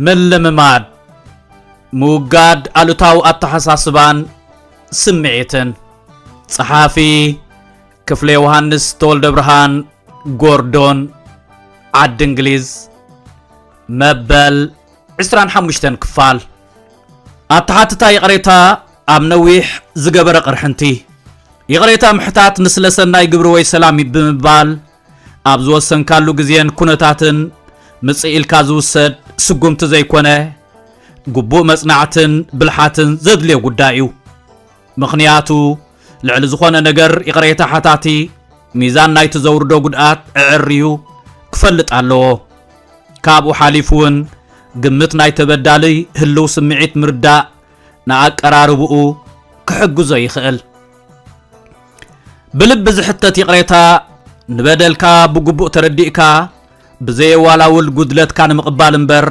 ምልምማድ፣ ምውጋድ ኣሉታዊ ኣተሓሳስባን ስምዒትን። ጸሓፊ ክፍለ ዮሃንስ ተወልደ ብርሃን፣ ጎርዶን፣ ዓዲ እንግሊዝ። መበል ዕስራን ሓሙሽተን ክፋል። ኣተሓትታ ይቕሬታ ኣብ ነዊሕ ዝገበረ ቅርሕንቲ። ይቕሬታ ምሕታት ንስለ ሰናይ ግብሪ ወይ ሰላም ብምባል ኣብ ዝወሰንካሉ ግዜን ኩነታትን ምጽእ ኢልካ ዝውሰድ ስጉምቲ ዘይኮነ፣ ግቡእ መጽናዕትን ብልሓትን ዘድልዮ ጉዳይ እዩ። ምኽንያቱ፣ ልዕሊ ዝኾነ ነገር ይቕሬታ ሓታቲ፣ ሚዛን ናይቲ ዘውርዶ ጉድኣት ኣዐርዩ ክፈልጥ ኣለዎ። ካብኡ ሓሊፉ እውን፣ ግምት ናይ ተበዳሊ ህልው ስምዒት ምርዳእ፣ ንኣቀራርብኡ ክሕግዞ ይኽእል። ብልቢ ዝሕተት ይቕሬታ፣ ንበደልካ ብግቡእ ተረዲእካ፣ ብዘየዋላውል ጉድለትካ ንምቕባል እምበር፣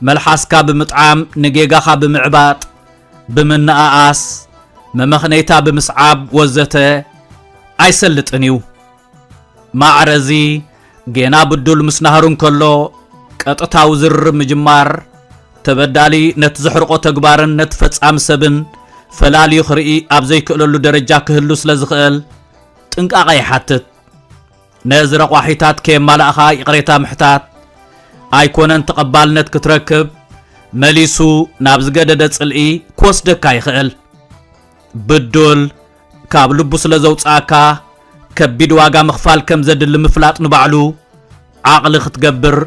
መልሓስካ ብምጥዓም፣ ንጌጋኻ ብምዕባጥ፣ ብምንኣኣስ፣ መመኽነይታ ብምስዓብ ወዘተ ኣይሰልጥን እዩ። ማዕረዚ ጌና ብዱል ምስ ናህሩ እንከሎ፣ ቀጥታዊ ዝርርብ ምጅማር፣ ተበዳሊ ነቲ ዘሕርቆ ተግባርን ነቲ ፈጻሚ ሰብን ፈላልዩ ክርኢ ኣብ ዘይክእለሉ ደረጃ ክህሉ ስለ ዝኽእል፣ ጥንቃቐ ይሓትት። ነዚ ረቋሒታት ከየማላእኻ ይቕሬታ ምሕታት ኣይኮነን ተቐባልነት ክትረክብ፣ መሊሱ ናብ ዝገደደ ጽልኢ ክወስደካ ይኽእል። ብዱል ካብ ልቡ ስለ ዘውጽኣካ፣ ከቢድ ዋጋ ምኽፋል ከም ዘድሊ ምፍላጥ ንባዕሉ ዓቕሊ ክትገብር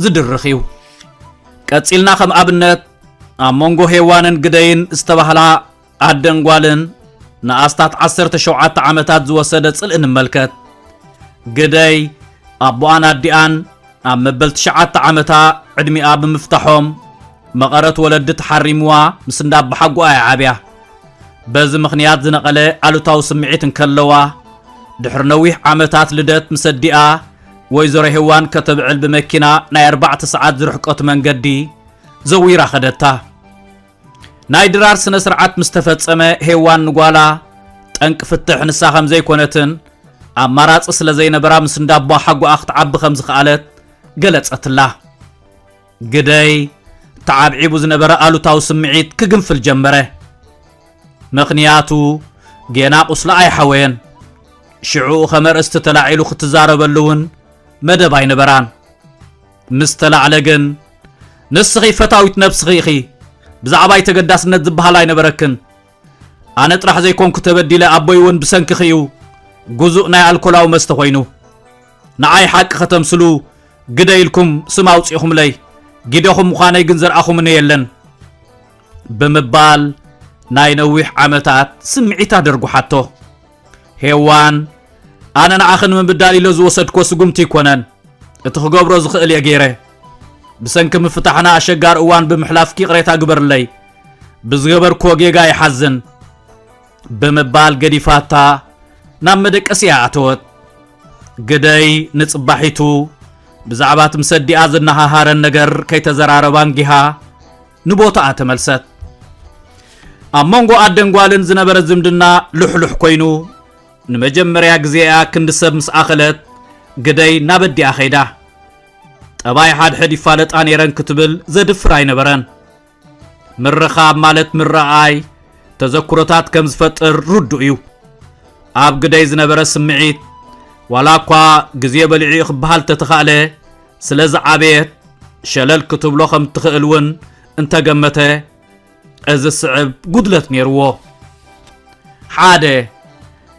ዝድርኽ እዩ። ቀጺልና ከም ኣብነት ኣብ መንጎ ሄዋንን ግደይን ዝተባህላ ኣደን ጓልን ንኣስታት ዓሰርተ ሸውዓተ ዓመታት ዝወሰደ ጽልኢ ንመልከት። ግደይ ኣቦኣን ኣዲኣን ኣብ መበል ትሽዓተ ዓመታ ዕድሚኣ ብምፍታሖም፣ መቐረት ወለዲ ተሓሪምዋ ምስ እንዳ ኣቦሓጎኣ እያ ዓብያ። በዚ ምኽንያት ዝነቐለ ኣሉታዊ ስምዒት እንከለዋ፣ ድሕሪ ነዊሕ ዓመታት ልደት ምስ ኣዲኣ ወይዘሮ ሄዋን ከተብዕል ብመኪና ናይ ኣርባዕተ ሰዓት ዝርሕቀቱ መንገዲ ዘዊራ ኸደታ። ናይ ድራር ስነ ስርዓት ምስ ተፈጸመ፣ ሄዋን ንጓላ ጠንቂ ፍትሕ ንሳ ከም ዘይኮነትን ኣማራጺ ስለ ዘይነበራ ምስ እንዳ ኣቦሓጎኣ ክትዓቢ ከም ዝኸኣለት ገለጸትላ። ግደይ ተዓብዒቡ ዝነበረ ኣሉታዊ ስምዒት ክግንፍል ጀመረ። ምኽንያቱ ጌና ቁስላ ኣይሓወየን። ሽዑኡ ከም ኣርእስቲ ተላዒሉ ክትዛረበሉ እውን መደብ ኣይነበራን። ምስ ተላዕለ ግን፣ "ንስኺ ፈታዊት ነብስኺ ኢኺ፣ ብዛዕባይ ተገዳስነት ዝበሃል ኣይነበረክን። ኣነ ጥራሕ ዘይኮንኩ ተበዲለ፣ ኣቦይ እውን ብሰንክኺ እዩ ግዙእ ናይ ኣልኮላዊ መስተ ኮይኑ። ንዓይ ሓቂ ከተምስሉ ግደ ኢልኩም ስም ኣውጺእኹምለይ፣ ጊደኹም ምዃነይ ግን ዘርኣኹምኒ የለን" ብምባል ናይ ነዊሕ ዓመታት ስምዒታ ደርጉሓቶ። ሄዋን፣ "ኣነ ንዓኺ ንምብዳል ኢለ ዝወሰድኮ ስጉምቲ ኣይኮነን። እቲ ክገብሮ ዝኽእል እየ ገይረ። ብሰንኪ ምፍታሕና ኣሸጋሪ እዋን ብምሕላፍኪ ይቕሬታ ግበርለይ። ብዝገበርክዎ ጌጋ ይሓዝን" ብምባል ገዲፋታ ናብ መደቀሲኣ ኣተወት። ግደይ ንጽባሒቱ ብዛዕባ እቲ ምስ ኣዲኣ ዘነሃሃረን ነገር ከይተዘራረባ እንጊሃ ንቦታኣ ተመልሰት። ኣብ መንጎ ኣደን ጓልን ዝነበረ ዝምድና ልሕሉሕ ኮይኑ፣ ንመጀመርያ ግዜኣ ክንዲ ሰብ ምስ ኣኸለት፣ ግደይ ናብ ኣዲኣ ከይዳ። "ጠባይ ሓድሕድ ይፋለጣ ነይረን" ክትብል ዘድፍር ኣይነበረን። ምርኻብ ማለት ምርኣይ ተዘክሮታት ከም ዝፈጥር ርዱእ እዩ። ኣብ ግደይ ዝነበረ ስምዒት፣ ዋላ እኳ ግዜ በሊዑ እዩ ክበሃል ተተኻእለ፣ ስለ ዝዓበየት ሸለል ክትብሎ ከም እትኽእል እውን እንተገመተ፣ እዚ ስዕብ ጉድለት ነይርዎ። ሓደ፣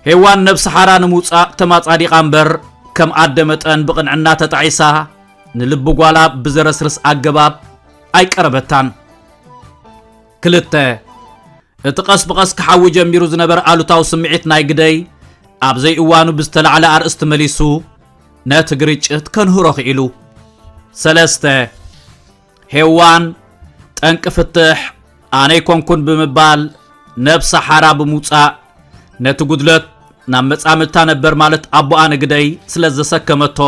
ሄዋን ነብሲ ሓራ ንምውጻእ ተማጻዲቓ እምበር፣ ከም ኣደ መጠን ብቕንዕና ተጣዒሳ፣ ንልቢ ጓላ ብዘረስርስ ኣገባብ ኣይቀረበታን። ክልተ፣ እቲ ቀስ ብቐስ ክሓዊ ጀሚሩ ዝነበረ ኣሉታዊ ስምዒት ናይ ግደይ፣ ኣብ ዘይእዋኑ ብዝተላዕለ ኣርእስቲ መሊሱ ነቲ ግርጭት ከንህሮ ክኢሉ። ሰለስተ፣ ሄዋን ጠንቂ ፍትሕ ኣነ ኣይኮንኩን ብምባል ነብሳ ሓራ ብምውጻእ ነቲ ጉድለት ናብ መጻምድታ ነበር ማለት ኣቦኣ ንግደይ ስለ ዘሰከመቶ፣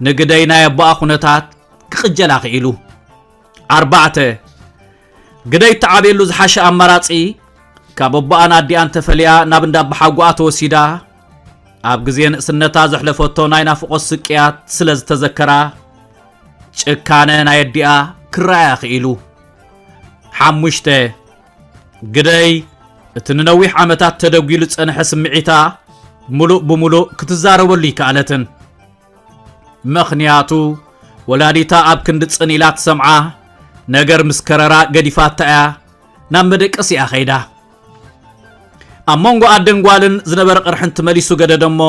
ንግደይ ናይ ኣቦኣ ኩነታት ክቕጀላ ክኢሉ። ኣርባዕተ፣ ግደይ እትዓብየሉ ዝሓሸ ኣማራጺ ካብ ኣቦኣን ኣዲኣን ተፈልያ ናብ እንዳ ኣባሓጎኣ ተወሲዳ፣ ኣብ ግዜ ንእስነታ ዘሕለፈቶ ናይ ናፍቖት ስቅያት ስለ ዝተዘከራ፣ ጭካነ ናይ ኣዲኣ ክረኣያ ክኢሉ። ሓሙሽተ፣ ግደይ እቲ ንነዊሕ ዓመታት ተደጒሉ ዝጸንሐ ስምዒታ ምሉእ ብምሉእ ክትዛረበሉ ይከኣለትን። ምኽንያቱ ወላዲታ ኣብ ክንዲ ጽን ኢላ ትሰምዓ ነገር ምስ ከረራ ገዲፋታ እያ ናብ መደቀሲኣ ኸይዳ። ኣብ መንጎ ኣደን ጓልን ዝነበረ ቅርሕንቲ መሊሱ ገደደ እሞ፣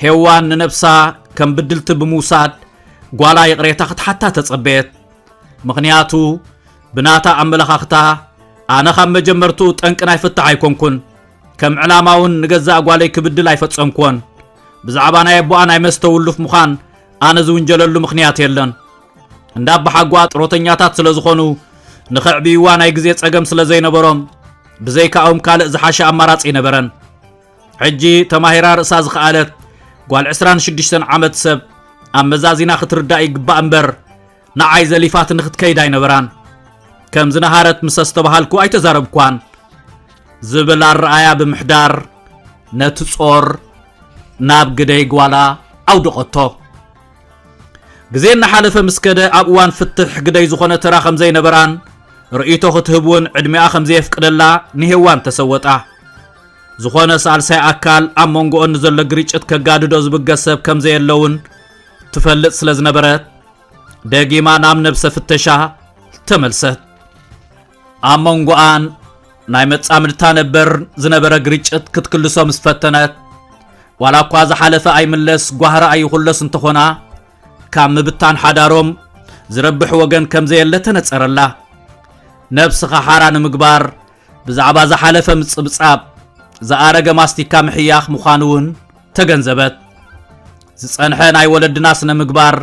ሄዋን ንነብሳ ከም ብድልቲ ብምውሳድ ጓላ ይቕሬታ ክትሓታ ተጸበየት። ምኽንያቱ ብናታ ኣመለኻኽታ ኣነ ካብ መጀመርትኡ ጠንቂ ናይ ፍታሕ ኣይኮንኩን። ከም ዕላማ እውን ንገዛእ ጓለይ ክብድል ኣይፈጸምኩዎን። ብዛዕባ ናይ ኣቦኣ ናይ መስተ ውሉፍ ምዃን ኣነ ዝውንጀለሉ ምኽንያት የለን። እንዳ ኣባሓጎኣ ጥሮተኛታት ስለ ዝኾኑ ንኸዕብይዋ ናይ ግዜ ጸገም ስለ ዘይነበሮም ብዘይካኦም ካልእ ዝሓሸ ኣማራጺ ኣይነበረን። ሕጂ ተማሂራ ርእሳ ዝኸኣለት ጓል ዕስራን ሽዱሽተን ዓመት ሰብ ኣመዛዚና ክትርዳእ ይግባእ እምበር ንዓይ ዘሊፋትኒ ክትከይድ ኣይነበራን። ከም ዝነሃረት ምስ ኣስተባሃልኩ ኣይተዛረብኳን ዝብል ኣረኣያ ብምሕዳር ነቲ ጾር ናብ ግደይ ጓላ ኣውደቐቶ። ግዜ እናሓለፈ ምስ ከደ ኣብ እዋን ፍትሕ ግደይ ዝኾነ ተራ ከም ዘይነበራን ርእይቶ ክትህብ እውን ዕድሚኣ ከም ዘየፍቅደላ ንሄዋን ተሰወጣ። ዝኾነ ሳልሳይ ኣካል ኣብ መንጎኦን ንዘሎ ግርጭት ከጋድዶ ዝብገስ ሰብ ከም ዘየለውን ትፈልጥ ስለ ዝነበረት ደጊማ ናብ ነብሰ ፍተሻ ተመልሰት። ኣብ መንጎኣን ናይ መጻምድታ ነበር ዝነበረ ግርጭት ክትክልሶ ምስ ፈተነት፣ ዋላ እኳ ዝሓለፈ ኣይምለስ ጓህሪ ኣይኹለስ እንተኾና፣ ካብ ምብታን ሓዳሮም ዝረብሕ ወገን ከም ዘየለ ተነጸረላ። ነብስኻ ሓራ ንምግባር ብዛዕባ ዝሓለፈ ምጽብጻብ፣ ዝኣረገ ማስቲካ ምሕያኽ ምዃኑ እውን ተገንዘበት። ዝጸንሐ ናይ ወለድና ስነ ምግባር፣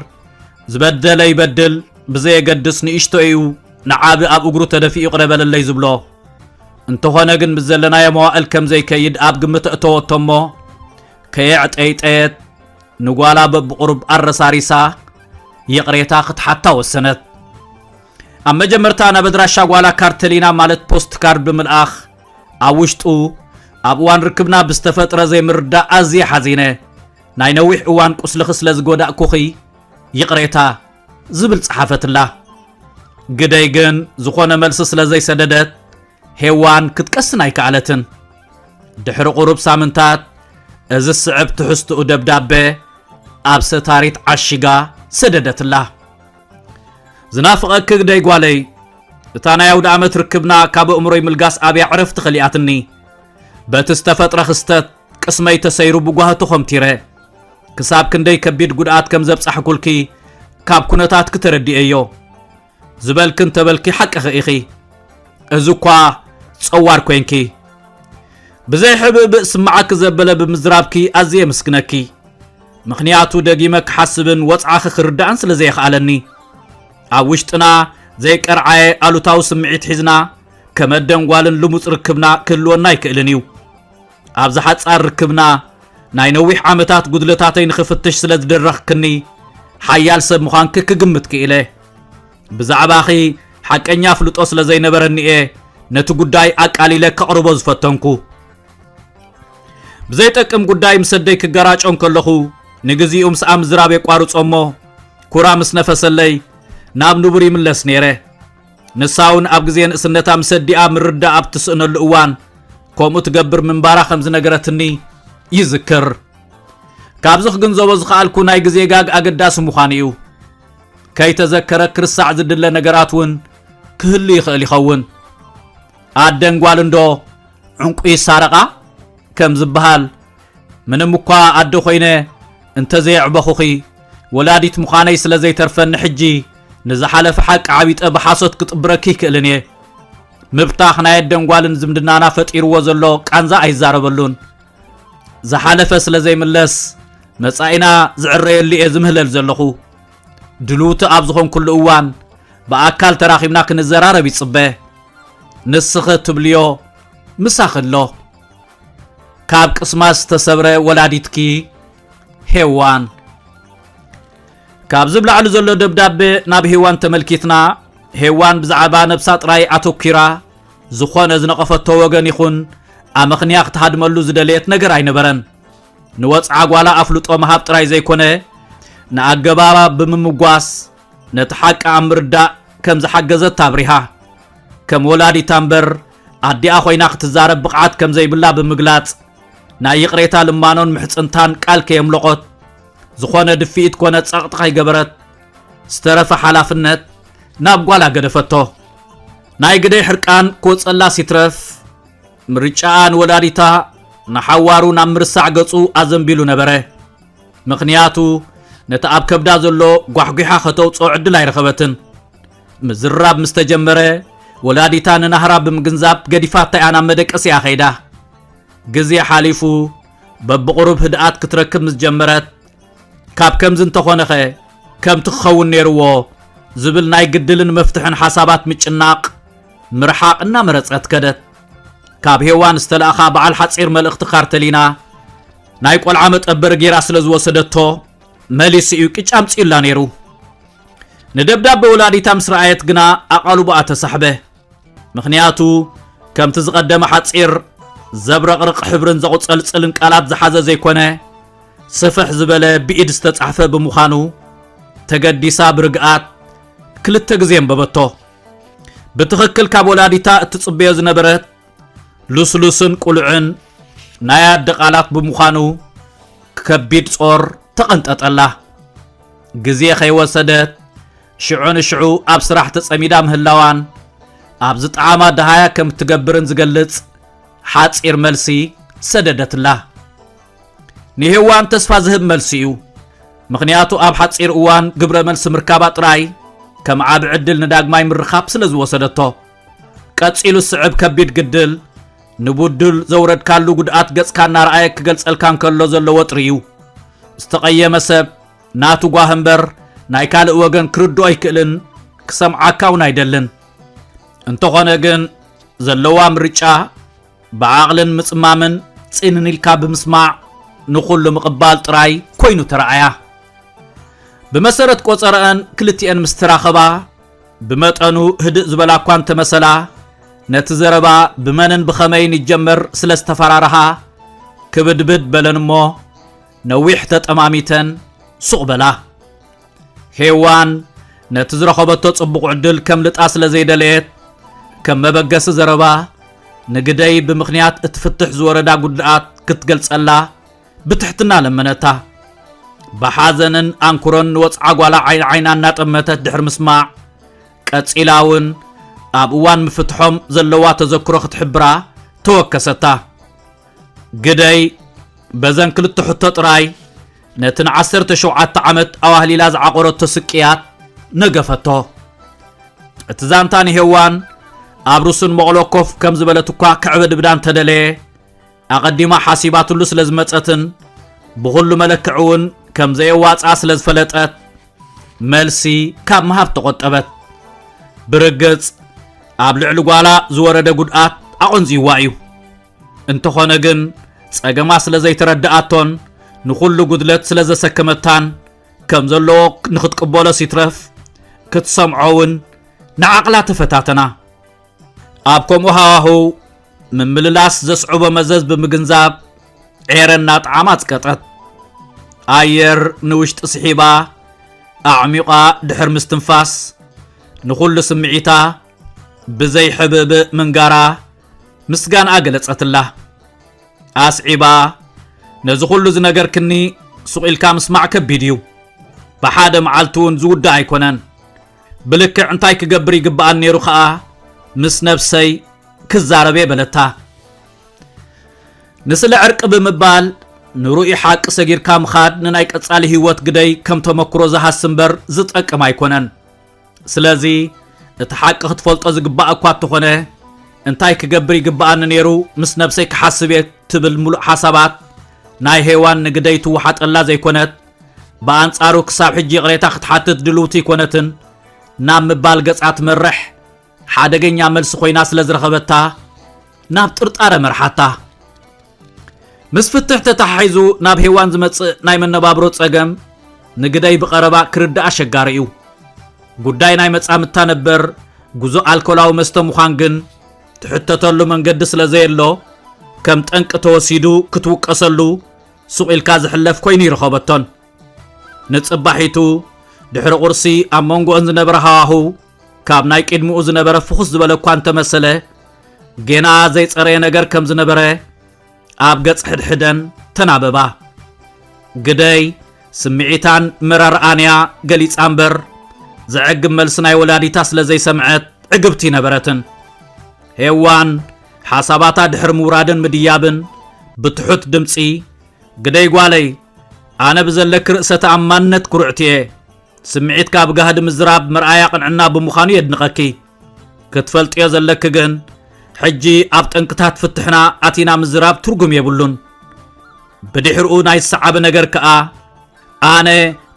ዝበደለ ይበድል ብዘየገድስ ንእሽቶ እዩ ንዓቢ ኣብ እግሩ ተደፊኡ ይቕረ በለለይ ዝብሎ። እንተኾነ ግን ምስ ዘለናዮ መዋእል ከም ዘይከይድ ኣብ ግምት ኣእተወቶ እሞ ከየዕጠይጠየት ንጓላ በብቑሩብ ኣረሳሪሳ ይቕሬታ ክትሓታ ወሰነት። ኣብ መጀመርታ ናብ ኣድራሻ ጓላ ካርተሊና ማለት ፖስት ካርድ ብምልኣኽ ኣብ ውሽጡ ኣብ እዋን ርክብና ብዝተፈጥረ ዘይምርዳእ ኣዝየ ሓዚነ። ናይ ነዊሕ እዋን ቁስልኺ ስለ ዝጎዳእኩኺ ይቕሬታ ዝብል ጸሓፈትላ። ግደይ ግን ዝኾነ መልሲ ስለ ዘይሰደደት ሄዋን ክትቀስን ኣይከኣለትን። ድሕሪ ቁሩብ ሳምንታት እዚ ዝስዕብ ትሕዝትኡ ደብዳበ ኣብ ሰታሪት ዓሺጋ ሰደደትላ። ዝናፍቐኪ ግደይ ጓለይ፣ እታ ናይ ኣውደ ኣመት ርክብና ካብ ኣእምሮይ ምልጋስ ኣብያ ዕረፍቲ ከሊኣትኒ። በቲ ዝተፈጥረ ክስተት ቅስመይ ተሰይሩ ብጓሂ ተኾምቲረ። ክሳብ ክንደይ ከቢድ ጉድኣት ከም ዘብጻሕኩልኪ ካብ ኩነታትኪ ተረዲኤዮ። ዝበልኪ እንተበልኪ ሓቅኺ ኢኺ። እዚ እኳ ጸዋር ኮይንኪ። ብዘይ ሕብእብእ ስምዓኪ ዘበለ ብምዝራብኪ ኣዝየ የመስግነኪ። ምኽንያቱ ደጊመ ክሓስብን ወጽዓኺ ክርዳእን ስለ ዘየኽኣለኒ። ኣብ ውሽጥና ዘይቀርዓየ ኣሉታዊ ስምዒት ሒዝና ከም ኣደን ጓልን ልሙጽ ርክብና ክህልወና ኣይክእልን እዩ። ኣብዚ ሓጻር ርክብና ናይ ነዊሕ ዓመታት ጉድለታተይ ንኽፍትሽ ስለ ዝደረኽክኒ ሓያል ሰብ ምዃንኪ ክግምት ክኢለ። ብዛዕባኺ ሓቀኛ ኣፍልጦ ስለ ዘይነበረኒ እየ ነቲ ጉዳይ ኣቃሊለ ከቕርቦ ዝፈተንኩ። ብዘይጠቅም ጉዳይ ምስ ኣደይ ክገራጮ እንከለኹ ንግዚኡ ምስኣ ምዝራብ የቋርጾ እሞ ኩራ ምስ ነፈሰለይ ናብ ንቡር ይምለስ ነይረ። ንሳ እውን ኣብ ግዜ ንእስነታ ምስ ኣዲኣ ምርዳእ ኣብ ትስእነሉ እዋን ከምኡ ትገብር ምንባራ ከም ዝነገረትኒ ይዝክር። ካብዚ ክግንዘቦ ዝኸኣልኩ ናይ ግዜ ጋግ ኣገዳሲ ምዃኑ እዩ። ከይተዘከረ ክርሳዕ ዝድለ ነገራት እውን ክህሉ ይኽእል ይኸውን። ኣደን ጓል እንዶ ዕንቁ ይሳረቓ ከም ዝበሃል፣ ምንም እኳ ኣደ ኮይነ እንተዘየዕበኹኺ፣ ወላዲት ምዃነይ ስለ ዘይተርፈኒ ሕጂ ንዝሓለፈ ሓቂ ዓቢጠ ብሓሶት ክጥብረኪ ይክእልን እየ። ምብታኽ ናይ ኣደን ጓልን ዝምድናና ፈጢርዎ ዘሎ ቃንዛ ኣይዛረበሉን። ዝሓለፈ ስለ ዘይምለስ መጻኢና ዝዕረየሉ እየ ዝምህለል ዘለኹ። ድልውቲ ኣብ ዝኾንኩሉ እዋን ብኣካል ተራኺብና ክንዘራረብ ይጽበ። ንስኺ ትብልዮ ምሳኺ ኣሎ። ካብ ቅስማ ዝተሰብረ ወላዲትኪ ሄዋን። ካብዚ ብላዕሊ ዘሎ ደብዳቤ ናብ ሄዋን ተመልኪትና፣ ሄዋን ብዛዕባ ነብሳ ጥራይ ኣተኲራ፣ ዝኾነ ዝነቐፈቶ ወገን ይኹን ኣመኽንያ ክትሃድመሉ ዝደለየት ነገር ኣይነበረን። ንወጽዓ ጓላ ኣፍልጦ ምሃብ ጥራይ ዘይኮነ፣ ንኣገባባ ብምምጓስ፣ ነቲ ሓቂ ኣብ ምርዳእ ከም ዝሓገዘት ኣብሪሃ። ከም ወላዲታ እምበር፣ ኣዲኣ ኮይና ክትዛረብ ብቕዓት ከም ዘይብላ ብምግላጽ፣ ናይ ይቕሬታ ልማኖን ምሕጽንታን ቃል ከየምለቖት፣ ዝኾነ ድፍኢት ኮነ ጸቕጢ ከይገበረት፣ ዝተረፈ ሓላፍነት ናብ ጓላ ገደፈቶ። ናይ ግደይ ሕርቃን ክወጸላስ ይትረፍ፣ ምርጫኣ ንወላዲታ ንሓዋሩ ናብ ምርሳዕ ገጹ ኣዘንቢሉ ነበረ። ምኽንያቱ፣ ነቲ ኣብ ከብዳ ዘሎ ጓሕጒሓ ከተውጽኦ ዕድል ኣይረኸበትን። ምዝራብ ምስ ተጀመረ፣ ወላዲታ ንናህራ ብምግንዛብ ገዲፋታ እያ ናብ መደቀሲኣ ከይዳ። ግዜ ሓሊፉ፣ በብቕሩብ ህድኣት ክትረክብ ምስ ጀመረት፣ ካብ ከምዚ እንተኾነኸ ከምቲ ክኸውን ነይርዎ ዝብል ናይ ግድልን መፍትሕን ሓሳባት ምጭናቕ፣ ምርሓቕ እናመረጸት ከደት። ካብ ሄዋን ዝተላእኻ በዓል ሓጺር መልእኽቲ ካርተሊና፣ ናይ ቆልዓ መጠበሪ ጌራ ስለ ዝወሰደቶ፣ መሊሱ እዩ ቅጭ ኣምጺኡላ ነይሩ። ንደብዳበ ወላዲታ ምስ ረኣየት ግና ኣቓልቦኣ ተሳሕበ። ምኽንያቱ፣ ከምቲ ዝቐደመ ሓጺር፣ ዘብረቕርቕ ሕብርን ዘቑጸልጽልን ቃላት ዝሓዘ ዘይኮነ፣ ስፍሕ ዝበለ ብኢድ ዝተጻሕፈ ብምዃኑ፣ ተገዲሳ ብርግኣት ክልተ ግዜ ኣንበበቶ። ብትኽክል ካብ ወላዲታ እትጽበዮ ዝነበረት ልስሉስን ቅሉዕን ናይ ኣደ ቃላት ብምዃኑ፣ ከቢድ ጾር ተቐንጠጠላ። ግዜ ከይወሰደት፣ ሽዑ ንሽዑ ኣብ ስራሕ ተጸሚዳ ምህላዋን፣ ኣብ ዝጠዓማ ደሃያ ከም እትገብርን ዝገልጽ ሓጺር መልሲ ሰደደትላ። ንሄዋን ተስፋ ዝህብ መልሲ እዩ። ምኽንያቱ ኣብ ሓጺር እዋን ግብረ መልሲ ምርካባ ጥራይ ከም ዓቢ ዕድል ንዳግማይ ምርኻብ ስለ ዝወሰደቶ። ቀጺሉ ዝስዕብ ከቢድ ግድል፣ ንቡዱል ዘውረድካሉ ጉድኣት ገጽካ እናረኣየ ክገልጸልካ እንከሎ ዘሎ ወጥሪ እዩ። ዝተቐየመ ሰብ ናቱ ጓህ እምበር ናይ ካልእ ወገን ክርድኦ ኣይክእልን፣ ክሰምዓካ እውን ኣይደልን። እንተኾነ ግን ዘለዋ ምርጫ ብዓቕልን ምጽማምን ጽንን ኢልካ ብምስማዕ ንኹሉ ምቕባል ጥራይ ኮይኑ ተረኣያ። ብመሰረት ቆጸረአን ክልቲኤን ምስ ተራኸባ ብመጠኑ ህድእ ዝበላ እኳ እንተመሰላ፣ ነቲ ዘረባ ብመንን ብኸመይን ይጀመር ስለ ዝተፈራረሃ፣ ክብድብድ በለን እሞ፣ ነዊሕ ተጠማሚተን ሱቕ በላ። ሄዋን ነቲ ዝረኸበቶ ጽቡቕ ዕድል ከምልጣ ስለ ዘይደለየት፣ ከም መበገሲ ዘረባ ንግደይ ብምኽንያት እቲ ፍትሕ ዝወረዳ ጉድኣት ክትገልጸላ ብትሕትና ለመነታ። ብሓዘንን ኣንክሮን ንወጽዓ ጓላ ዓይኒ ዓይና እናጠመተት ድሕሪ ምስማዕ፣ ቀጺላ እውን ኣብ እዋን ምፍትሖም ዘለዋ ተዘክሮ ክትሕብራ ተወከሰታ። ግደይ በዘን ክልተ ሕቶ ጥራይ ነቲ ንዓሰርተ ሸውዓተ ዓመት ኣዋህሊላ ዝዓቆረቶ ስቅያት ነገፈቶ። እቲ ዛንታ ንሄዋን ኣብ ርሱን መቕሎ ኮፍ ከም ዝበለት እኳ ከዕበድብዳ እንተደለየ፣ ኣቐዲማ ሓሲባትሉ ስለ ዝመጸትን ብኹሉ መለክዕ እውን ከም ዘየዋጽኣ ስለ ዝፈለጠት፣ መልሲ ካብ ምሃብ ተቖጠበት። ብርግጽ፣ ኣብ ልዕሊ ጓላ ዝወረደ ጉድኣት ኣቖንዚዋ እዩ። እንተኾነ ግን፣ ጸገማ ስለ ዘይተረድኣቶን ንኹሉ ጉድለት ስለ ዘሰከመታን፣ ከም ዘለዎ ንኽትቅበሎ ሲትረፍ ክትሰምዖ እውን ንዓቕላ ተፈታተና። ኣብ ከምኡ ሃዋህው፣ ምምልላስ ዘስዕቦ መዘዝ ብምግንዛብ፣ ዔረ እናጠዓማ ኣጽቀጠት። ኣየር ንውሽጢ ስሒባ፣ ኣዕሚቋ ድሕር ምስትንፋስ፣ ንኹሉ ስምዒታ ብዘይ ሕብእብእ ምንጋራ፣ ምስጋንኣ ገለጸትላ። ኣስዒባ፣ ነዚ ኹሉ ዝነገርክኒ ሱቕ ኢልካ ምስማዕ ከቢድ እዩ። ብሓደ መዓልቲ እውን ዝውዳእ ኣይኮነን። ብልክዕ እንታይ ክገብር ይግብኣኒ ነይሩ ኸኣ ምስ ነብሰይ ክዛረብ እየ በለታ። ንስለ ዕርቂ ብምባል ንርኡይ ሓቂ ሰጊርካ ምኻድ ንናይ ቀጻሊ ህይወት ግደይ ከም ተመክሮ ዝሃሲ እምበር ዝጠቅም ኣይኮነን። ስለዚ እቲ ሓቂ ክትፈልጦ ዝግባእ እኳ እንተኾነ፣ እንታይ ክገብር ይግብኣኒ ነይሩ ምስ ነብሰይ ክሓስብ እየ ትብል ምሉእ ሓሳባት ናይ ሄዋን ንግደይ ትወሓጠላ ዘይኮነት፣ ብኣንጻሩ ክሳብ ሕጂ ይቕሬታ ክትሓትት ድልውቲ ኣይኮነትን ናብ ምባል ገጻ ትመርሕ ሓደገኛ መልሲ ኮይና ስለ ዝረኸበታ ናብ ጥርጣረ መርሓታ። ምስ ፍትሕ ተተሓሒዙ ናብ ሄዋን ዝመጽእ ናይ መነባብሮ ጸገም ንግደይ ብቐረባ ክርዳእ ኣሸጋሪ እዩ። ጉዳይ ናይ መጻምድታ ነበር ጉዞ ኣልኮላዊ መስተ ምዃን ግን ትሕተተሉ መንገዲ ስለ ዘየሎ ከም ጠንቂ ተወሲዱ ክትውቀሰሉ ሱቕ ኢልካ ዝሕለፍ ኮይኑ ይረኸበቶን። ንጽባሒቱ ድሕሪ ቁርሲ ኣብ መንጎኦን ዝነበረ ሃዋህው ካብ ናይ ቅድሚኡ ዝነበረ ፍኹስ ዝበለ እኳ እንተመሰለ ጌና ዘይጸረየ ነገር ከም ዝነበረ ኣብ ገጽ ሕድሕደን ተናበባ። ግደይ ስምዒታን መረርኣንያ ገሊጻ እምበር ዘዕግብ መልሲ ናይ ወላዲታ ስለ ዘይሰምዐት ዕግብቲ ነበረትን። ሄዋን ሓሳባታ ድሕሪ ምውራድን ምድያብን ብትሑት ድምጺ፣ ግደይ ጓለይ፣ ኣነ ብዘለኪ ርእሰ ተኣማንነት ኩርዕቲ እየ። ስምዒትካ ብጋህዲ ምዝራብ መርኣያ ቅንዕና ብምዃኑ የድንቐኪ። ክትፈልጥዮ ዘለኪ ግን ሕጂ ኣብ ጠንቅታት ፍትሕና ኣቲና ምዝራብ ትርጉም የብሉን። ብድሕሪኡ ናይ ዝሰዓበ ነገር ከኣ ኣነ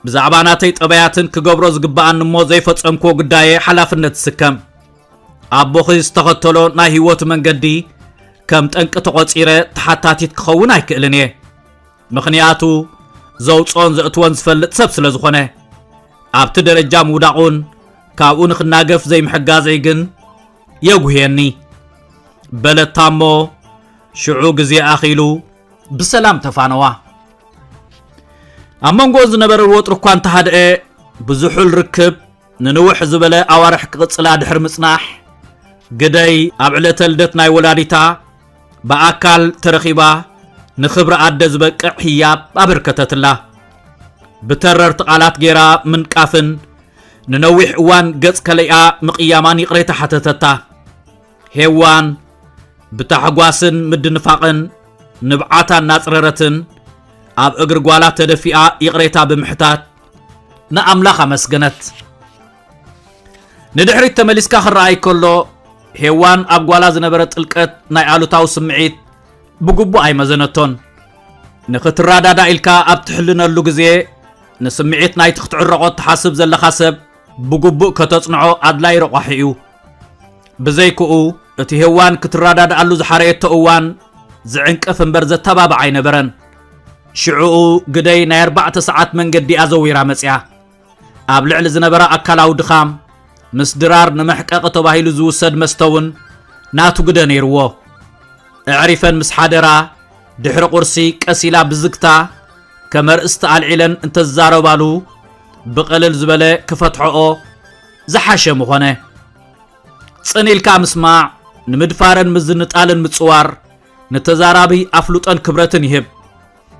ብዛዕባ ናተይ ጠባያትን ክገብሮ ዝግብኣኒ እሞ ዘይፈጸምክዎ ጉዳየ ሓላፍነት ዝስከም። ኣቦኺ ዝተኸተሎ ናይ ህይወቱ መንገዲ ከም ጠንቂ ተቖጺረ ተሓታቲት ክኸውን ኣይክእልን እየ። ምኽንያቱ ዘውጽኦን ዘእትዎን ዝፈልጥ ሰብ ስለ ዝኾነ። ኣብቲ ደረጃ ምውዳቑን ካብኡ ንኽናገፍ ዘይምሕጋዘይ ግን የጉህየኒ። በለታ እሞ ሽዑ ግዜ ኣኺሉ ብሰላም ተፋነዋ። ኣብ መንጎ ዝነበረ ወጥሪ እኳ እንተሃድአ ብዙሑል ርክብ ንንውሕ ዝበለ ኣዋርሕ ክቕጽላ ድሕሪ ምጽናሕ ግደይ ኣብ ዕለተ ልደት ናይ ወላዲታ ብኣካል ተረኺባ ንኽብሪ ኣደ ዝበቅዕ ህያብ ኣበርከተትላ። ብተረርቲ ቃላት ጌራ ምንቃፍን ንነዊሕ እዋን ገጽ ከለይኣ ምቕያማን ይቕሬታ ሓተተታ። ሄዋን ብታሕጓስን ምድንፋቕን ንብዓታ እናጽረረትን ኣብ እግሪ ጓላ ተደፊኣ ይቕሬታ ብምሕታት ንኣምላኽ ኣመስገነት። ንድሕሪት ተመሊስካ ክረኣይ ከሎ ሄዋን ኣብ ጓላ ዝነበረ ጥልቀት ናይ ኣሉታዊ ስምዒት ብግቡእ ኣይመዘነቶን። ንኽትረዳዳእ ኢልካ ኣብ ትሕልነሉ ግዜ ንስምዒት ናይቲ ክትዕረቖ እትሓስብ ዘለኻ ሰብ ብግቡእ ከተጽንዖ ኣድላዪ ረቋሒ እዩ። ብዘይክኡ እቲ ሄዋን ክትረዳድኣሉ ዝሓረየቶ እዋን ዝዕንቅፍ እምበር ዘተባብዕ ኣይነበረን። ሽዕኡ ግደይ ናይ ኣርባዕተ ሰዓት መንገዲ ኣዘዊራ መጽያ። ኣብ ልዕሊ ዝነበራ ኣካላዊ ድኻም ምስ ድራር ንመሕቀቒ ተባሂሉ ዝውሰድ መስተ እውን ናቱ ግደ ነይርዎ። ኣዕሪፈን ምስ ሓደራ ድሕሪ ቁርሲ ቀስ ኢላ ብዝግታ ከም ኣርእስቲ ኣልዒለን እንተዝዛረባሉ ብቐልል ዝበለ ክፈትሐኦ ዝሓሸ ምኾነ። ጽን ኢልካ ምስማዕ ንምድፋርን ምዝንጣልን ምጽዋር ንተዛራቢ ኣፍልጦን ክብረትን ይህብ።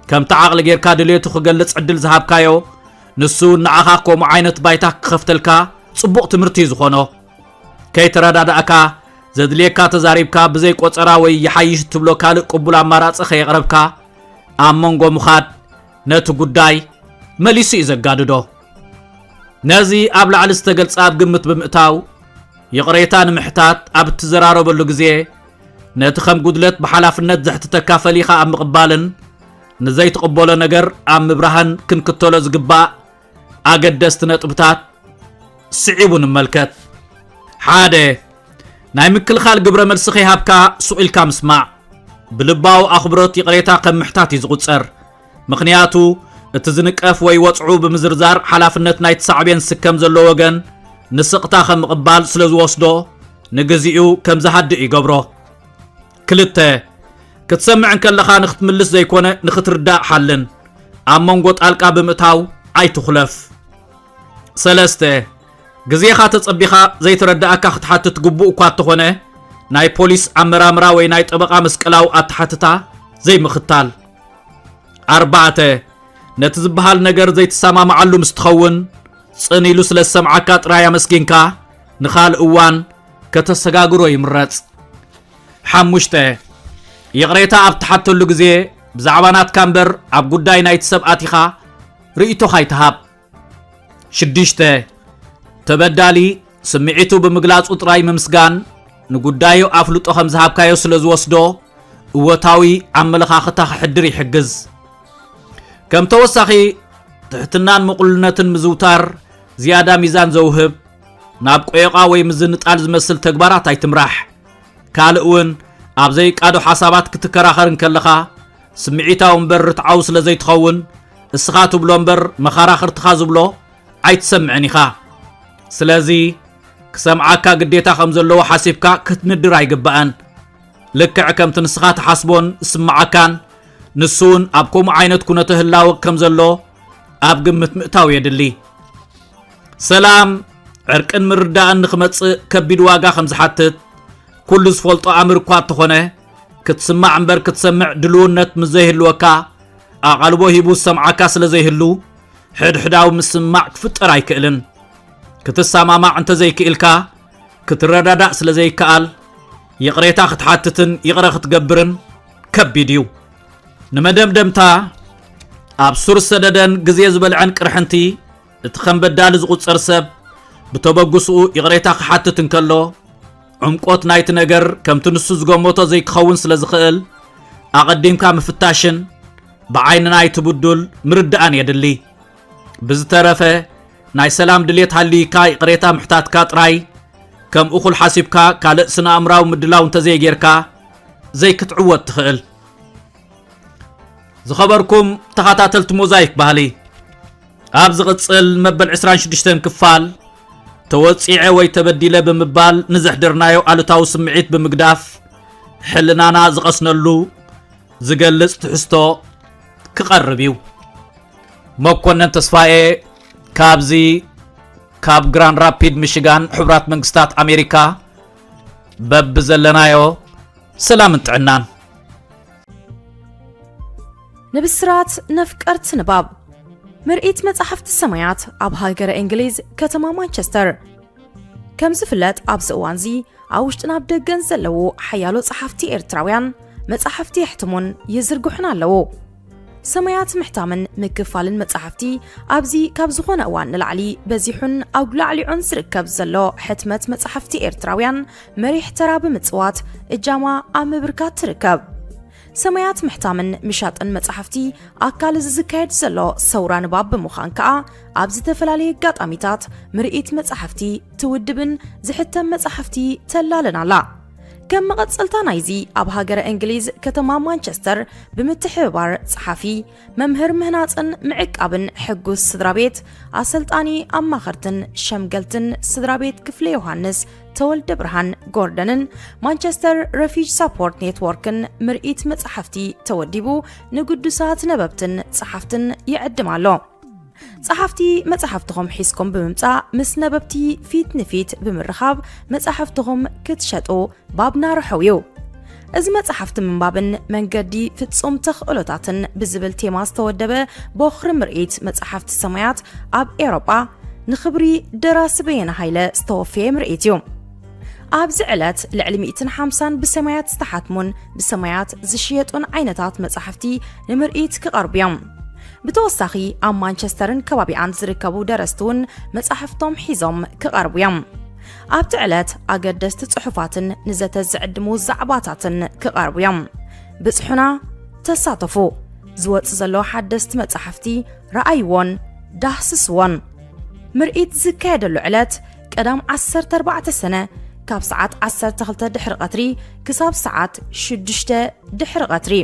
ከምቲ ዓቕሊ ጌርካ ድሌቱ ክገልጽ ዕድል ዝሃብካዮ ንሱ ንዓኻ ከምኡ ዓይነት ባይታ ክኸፍተልካ ጽቡቕ ትምህርቲ እዩ ዝኾኖ። ከይተረዳዳእካ ዘድልየካ ተዛሪብካ ብዘይ ቆጸራ ወይ ይሓይሽ እትብሎ ካልእ ቅቡል ኣማራጺ ከየቕረብካ ኣብ መንጎ ምኻድ ነቲ ጉዳይ መሊሱ እዩ ዘጋድዶ። ነዚ ኣብ ላዕሊ ዝተገልጸ ኣብ ግምት ብምእታው ይቕሬታ ንምሕታት ኣብ እትዘራረበሉ ግዜ ነቲ ከም ጉድለት ብሓላፍነት ዘሕትተካ ፈሊኻ ኣብ ምቕባልን ንዘይትቕበሎ ነገር ኣብ ምብራህን ክንክተሎ ዝግባእ ኣገደስቲ ነጥብታት ስዒቡ ንመልከት። ሓደ፣ ናይ ምክልኻል ግብረ መልሲ ከይሃብካ ሱቕ ኢልካ ምስማዕ። ብልባዊ ኣኽብሮት ይቕሬታ ከም ምሕታት እዩ ዝቑጸር። ምኽንያቱ እቲ ዝንቀፍ ወይ ወጽዑ ብምዝርዛር ሓላፍነት ናይቲ ሳዕቤን ዝስከም ዘሎ ወገን ንስቕታ ከም ምቕባል ስለ ዝወስዶ ንግዚኡ ከም ዝሃድእ ይገብሮ። ክልተ፣ ክትሰምዕ እንከለኻ ንኽትምልስ ዘይኮነ ንኽትርዳእ ሓልን። ኣብ መንጎ ጣልቃ ብምእታው ኣይትኹለፍ። ሰለስተ፣ ግዜኻ ተጸቢኻ ዘይተረዳእካ ክትሓትት ግቡእ እኳ እንተኾነ ናይ ፖሊስ ኣመራምራ ወይ ናይ ጠበቓ መስቀላዊ ኣተሓትታ ዘይምኽታል። ኣርባዕተ፣ ነቲ ዝበሃል ነገር ዘይትሰማምዓሉ ምስ ትኸውን ጽን ኢሉ ስለ ዝሰምዓካ ጥራይ ኣመስጊንካ ንኻልእ እዋን ከተሰጋግሮ ይምረጽ። ሓሙሽተ፣ ይቕሬታ ኣብ ትሓተሉ ግዜ ብዛዕባ ናትካ እምበር ኣብ ጉዳይ ናይቲ ሰብ ኣቲኻ ርእይቶኻ ኣይትሃብ። ሽዱሽተ፣ ተበዳሊ ስምዒቱ ብምግላጹ ጥራይ ምምስጋን ንጉዳዩ ኣፍልጦ ከም ዝሃብካዮ ስለ ዝወስዶ እወታዊ ኣመለኻኽታ ክሕድር ይሕግዝ። ከም ተወሳኺ ትሕትናን ምቕሉልነትን ምዝውታር ዝያዳ ሚዛን ዘውህብ፣ ናብ ቆየቓ ወይ ምዝንጣል ዝመስል ተግባራት ኣይትምራሕ። ካልእ እውን፣ ኣብ ዘይቃዶ ሓሳባት ክትከራኸር እንከለኻ፣ ስምዒታዊ እምበር ርትዓዊ ስለ ዘይትኸውን፣ እስኻ ትብሎ እምበር መኻራኽርትኻ ዝብሎ ኣይትሰምዕን ኢኻ። ስለዚ፣ ክሰምዓካ ግዴታ ከም ዘለዎ ሓሲብካ ክትንድር ኣይግባእን። ልክዕ ከምቲ ንስኻ ትሓስቦን ዝስምዓካን፣ ንሱ እውን ኣብ ከምኡ ዓይነት ኩነተ ህላወ ከም ዘሎ ኣብ ግምት ምእታው የድሊ። ሰላም፣ ዕርቅን ምርዳእን ንኽመጽእ ከቢድ ዋጋ ከም ዝሓትት ኩሉ ዝፈልጦ ኣምር እኳ እንተኾነ፣ ክትስማዕ እምበር ክትሰምዕ ድልውነት ምስ ዘይህልወካ፣ ኣቓልቦ ሂቡ ዝሰምዓካ ስለ ዘይህሉ፣ ሕድሕዳዊ ምስምማዕ ክፍጠር ኣይክእልን። ክትሰማማዕ እንተዘይክኢልካ፣ ክትረዳዳእ ስለ ዘይከኣል፣ ይቕሬታ ክትሓትትን ይቕረ ክትገብርን ከቢድ እዩ። ንመደምደምታ፣ ኣብ ሱር ዝሰደደን ግዜ ዝበልዐን ቅርሕንቲ፣ እቲ ከም በዳሊ ዝቑጸር ሰብ፣ ብተበግስኡ ይቕሬታ ክሓትት እንከሎ፣ ዕምቆት ናይቲ ነገር ከምቲ ንሱ ዝገመቶ ዘይክኸውን ስለ ዝኽእል፣ ኣቐዲምካ ምፍታሽን ብዓይኒ ናይቲ ብዱል ምርዳእን የድሊ። ብዝተረፈ፣ ናይ ሰላም ድሌት ሃልዩካ ይቕሬታ ምሕታትካ ጥራይ፣ ከም እኹል ሓሲብካ ካልእ ስነ-ኣእምራዊ ምድላው እንተዘይጌርካ፣ ዘይክትዕወት ትኽእል። ዝኸበርኩም ተኸታተልቲ ሞዛይክ ባህሊ፣ ኣብ ዝቕጽል መበል ዕስራን ሽዱሽተን ክፋል፣ ተወጺዐ ወይ ተበዲለ ብምባል ንዘሕደርናዮ ኣሉታዊ ስምዒት ብምግዳፍ፣ ሕልናና ዝቐስነሉ ዝገልጽ ትሕዝቶ ክቐርብ እዩ። መኮነን ተስፋዬ፣ ካብዚ ካብ ግራንድ ራፒድ ሚሽጋን፣ ሕቡራት መንግስታት ኣሜሪካ፣ በብዘለናዮ ሰላምን ጥዕናን። ንብስራት ነፍቀርቲ ንባብ፣ ምርኢት መጻሕፍቲ ሰማያት ኣብ ሃገረ እንግሊዝ፣ ከተማ ማንቸስተር። ከም ዝፍለጥ፣ ኣብዚ እዋንዚ ኣብ ውሽጥን ኣብ ደገን ዘለዉ ሓያሎ ጸሓፍቲ ኤርትራውያን መጻሕፍቲ የሕትሙን ይዝርግሑን ኣለዉ። ሰማያት ምሕታምን ምክፋልን መጻሕፍቲ ኣብዚ ካብ ዝኾነ እዋን ንላዕሊ በዚሑን ኣጉላዕሊዑን ዝርከብ ዘሎ ሕትመት መጻሕፍቲ ኤርትራውያን መሪሕ ተራ ብምጽዋት እጃማ ኣብ ምብርካት ትርከብ። ሰማያት ምሕታምን ምሻጥን መጻሕፍቲ ኣካል እዚ ዝካየድ ዘሎ ሰውራ ንባብ ብምዃን ከኣ፣ ኣብ ዝተፈላለየ ኣጋጣሚታት ምርኢት መጻሕፍቲ ትውድብን ዝሕተም መጻሕፍቲ ተላልን ኣላ። ከም መቐጸልታ ናይዚ፣ ኣብ ሃገረ እንግሊዝ ከተማ ማንቸስተር ብምትሕብባር ጸሓፊ፣ መምህር ምህናጽን ምዕቃብን ሕጉስ ስድራ ቤት፣ ኣሰልጣኒ ኣማኸርትን ሸምገልትን ስድራ ቤት ክፍለ ዮሃንስ ተወልደ ብርሃን ጎርደንን ማንቸስተር ረፊጅ ሳፖርት ኔትዎርክን ምርኢት መጻሕፍቲ ተወዲቡ ንግዱሳት ነበብትን ጸሓፍትን ይዕድም ኣሎ። ጸሓፍቲ መጻሕፍትኹም ሒዝኩም ብምምጻእ ምስ ነበብቲ ፊት ንፊት ብምርኻብ መጻሕፍትኹም ክትሸጡ ባብና ርሑው እዩ። እዚ መጻሕፍቲ ምንባብን መንገዲ ፍጹም ተኽእሎታትን ብዝብል ቴማ ዝተወደበ ቦኽሪ ምርኢት መጻሕፍቲ ሰማያት ኣብ ኤውሮጳ ንኽብሪ ደራሲ በየነ ሃይለ ዝተወፈየ ምርኢት እዩ። ኣብዚ ዕለት ልዕሊ ሚእትን ሓምሳን ብሰማያት ዝተሓትሙን ብሰማያት ዝሽየጡን ዓይነታት መጻሕፍቲ ንምርኢት ክቐርቡ እዮም። ብተወሳኺ ኣብ ማንቸስተርን ከባቢኣን ዝርከቡ ደረስቲ እውን መጻሕፍቶም ሒዞም ክቐርቡ እዮም። ኣብቲ ዕለት ኣገደስቲ ጽሑፋትን ንዘተ ዝዕድሙ ዛዕባታትን ክቐርቡ እዮም። ብጽሑና፣ ተሳተፉ። ዝወጽእ ዘሎ ሓደስቲ መጻሕፍቲ ረኣይዎን ዳህስስዎን። ምርኢት ዝካየደሉ ዕለት ቀዳም ዓሰርተ ኣርባዕተ ሰነ ካብ ሰዓት ዓሰርተ ክልተ ድሕሪ ቀትሪ ክሳብ ሰዓት ሽዱሽተ ድሕሪ ቀትሪ።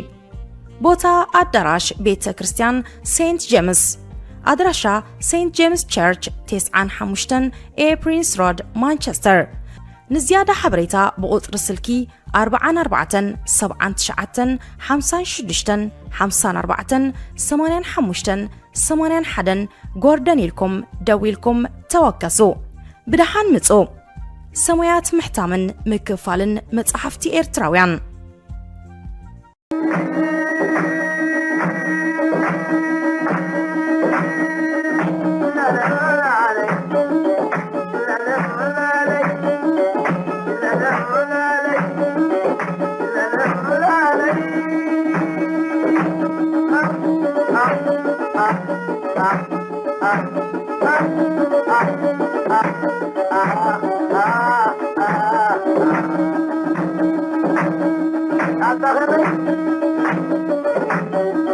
ቦታ ኣዳራሽ ቤተ ክርስቲያን ሴንት ጄምስ። ኣድራሻ ሴንት ጄምስ ቸርች፣ ተስዓን ሓሙሽተን ኤ ፕሪንስ ሮድ፣ ማንቸስተር። ንዝያዳ ሓበሬታ ብቁጽሪ ስልኪ ኣርብዓን ኣርባዕተን፣ ሰብዓን ትሽዓተን፣ ሓምሳን ሽዱሽተን፣ ሓምሳን ኣርባዕተን፣ ሰማንያን ሓሙሽተን፣ ሰማንያን ሓደን ጎርደን ኢልኩም ደዊልኩም ተወከሱ። ብደሓን ምጹ። ሰማያት ምሕታምን ምክፋልን መጻሕፍቲ ኤርትራውያን።